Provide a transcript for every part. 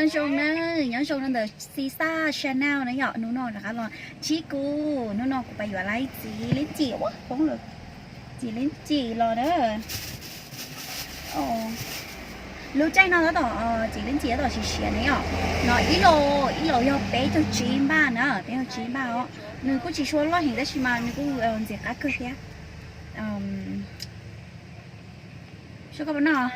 Nyob zoo na, nyob zoo no ntawm Xis Xaj Channel na yom, hnub no rov qab los ntsib kuv, hnub no kuv pais yuav lawv txiv Leej Cim ua poob lawm, txiv Leej Cim los na. Lub caij no tab tom txiv Leej Cim tab tom siav siav na yom, no ib los, ib los yog peb caug tsib npaj na, peb caug tsib npaj os. Nws kuj tsis tshua loj heev tab sis mas nws kuj ntxim qab kawg thiab. Sub koj puas noj?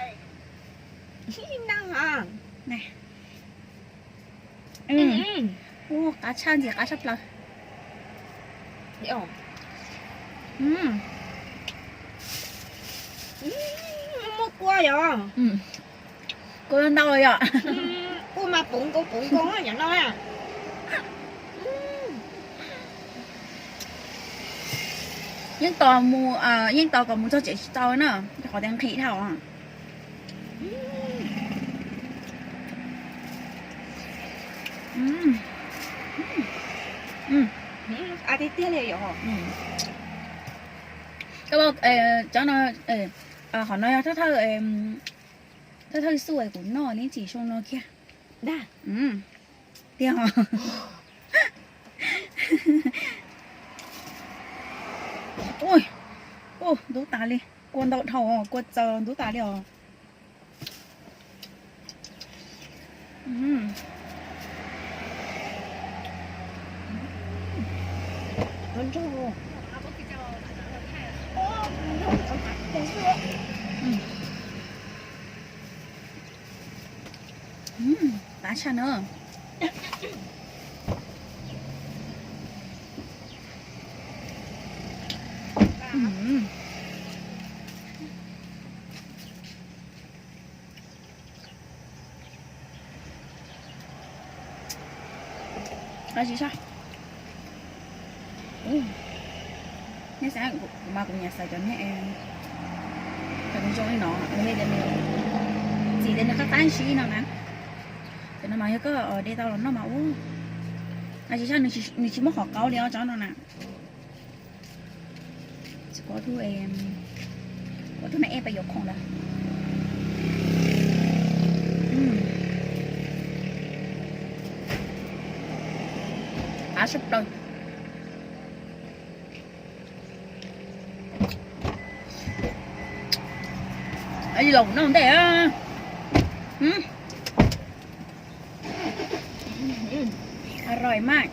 Qab tshaj, ntxim qab tshaj plaws. Muaj kua yom? Kua ntau yom? Kua mas puv nkaus puv nkaus yom no. Yeej tos mus, yeej tos kom mus txog tsev tsis tau na, rau qhov tias nqhis dhau. Tiag tiag li yom. Cov no, qhov no yog thawj thawj xu kuv noj Leej Cim xyoo no kiag. Tiag. Ntub tas li, kua ntau dhau, kua txaws ntub tas li os. Qab tshaj na. Qab zib sab. Nej xav, kuv mas kuv nyiam xav cov niag, cov nws zoo li no, nws tias nws, txiv tias nws qab qab zib no na. Cov no mas yog koj de tau los noj mas ub, qab zib sab, nws tsis muaj qhov qaub li os tsob no na. Kuv tus me ej pais yuav khoom lawm. Qab tshaj plaws. Laus noj ntej. Aroi mas.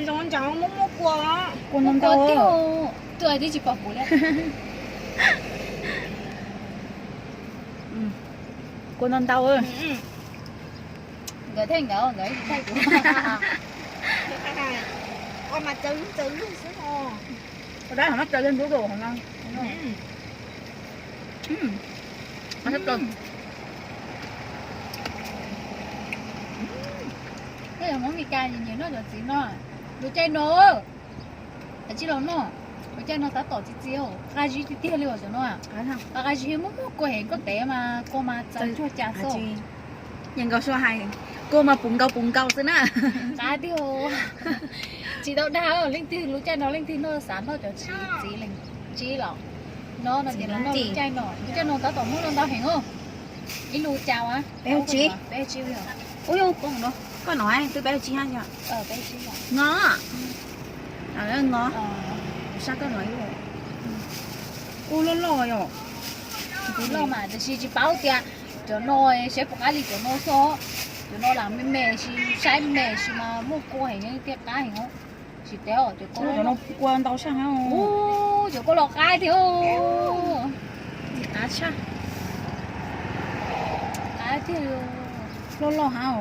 Zoo ntsoov muaj muaj kua. Kua ntau ntau. Tus twb tsis pom kuv li. Kua ntau ntau. Nkawd thiaj nkawd, nkawd tsis thaij kuv. Ua mas tsaws lug tsaws lug xwb os. Ua dab hov no tsaws lug ntub rau hov no. Tej yog Hmoob Mes Kas nyiam noj cov txiv no, lub caij no. Tsis los noj, lub caij no tab tom txiv txiv, qab zib tiag tiag li os cov no. Qab zib muaj muaj kua heev, koj tev mas kua mas txaws tsuag cas xwb. Yeej nkaus sua hais, kua mas puv nkaus puv nkaus xwb na. Qab tiag. Tsis tau dag, leej twg lub caij no leej twg noj, xav noj cov txiv txiv leej txiv los no no ces los noj lub caij no, lub caij no tab tom muaj ntau heev os. Ib lub cas peb caug tsib, peb caug tsib. Ub, koj no twb peb caug tsib hab yog? No, no, sab koj no ib lub. Ub, loj loj yom. Loj mas tiam sis tsis paub tias cov no seb puas qab li cov no xwb. Cov no lam me me sis saib me sis mas muaj kua heev thiaj qab heev. Tsis teb os, cov kua no kua ntau sab hab. Cov kua los qab tiag. Qab tshaj. Qab tiag. Loj loj hab.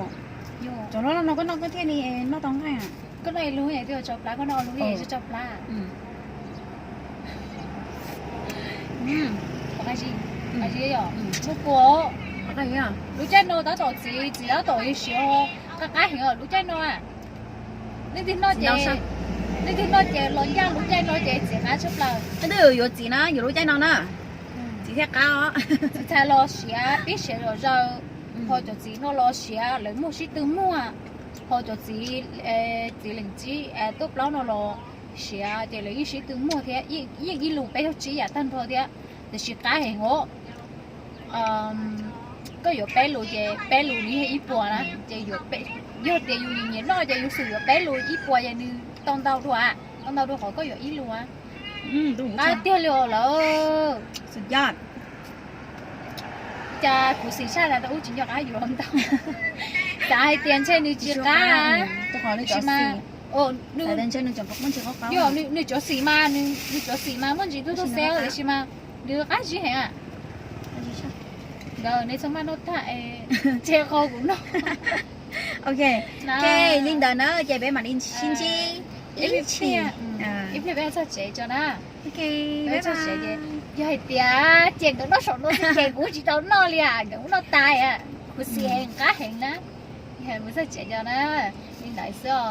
Cov loj loj no koj noj koj thiaj li noj tau nqaij. Koj noj ib lub yam twg tso plab, koj noj lub yam twg tso plab. Muaj kua. Lub caij no tab tom txiv, txiv tab tom siav, qab qab heev os lub caij no. Leej twg noj ces, leej twg noj ces los ncaj lub caij no ces txiv qab tshaj plaws. Leej twg yuav txiv na yuav lub caij no na, txiv thiaj qab os. Txiv txhais los siav pib siav zom zaws, ho cov txiv no los siav lawv muag sib tw muag, ho cov txiv, txiv leej txiv tuaj plaub no los siav ces lawv yeej sib tw muag thiab, yeej ib lus peb caug tsib yam tag nrho thiab. Tiam sis qab heev os. Koj yuav peb lus ces peb lus nws yog ib puas na. Ces yog tias yus nyiam noj ces yus xum yuav peb lus ib puas ces nws tau ntau dua, tau ntau dua qhov koj yuav ib lus. Qab tiag li os lawm. Cas kuv xim tshaj tas tau ub tsis nco qab yuav ntau. Xav hais tias ntshe nws tsis qab, tab sis mas nws cov xim mas, nws cov xim mas muaj ntsis tub tub xeeb tab sis mas nws qab zib heev. Nkawd nej txhob maj noj tag es tseg qhov kuv noj. Ok, li ntawd na ces peb mam li sib ntsib ib pliag, ib pliag peb txog tsev tso na. Txog tsev ces yog hais tias ces nkawd noj saum no xwb ces kuv tsis tau noj li, nkawd ub noj tas, kuv xim heev qab heev na. Mus txog tsev tso na, li ntawd xwb os.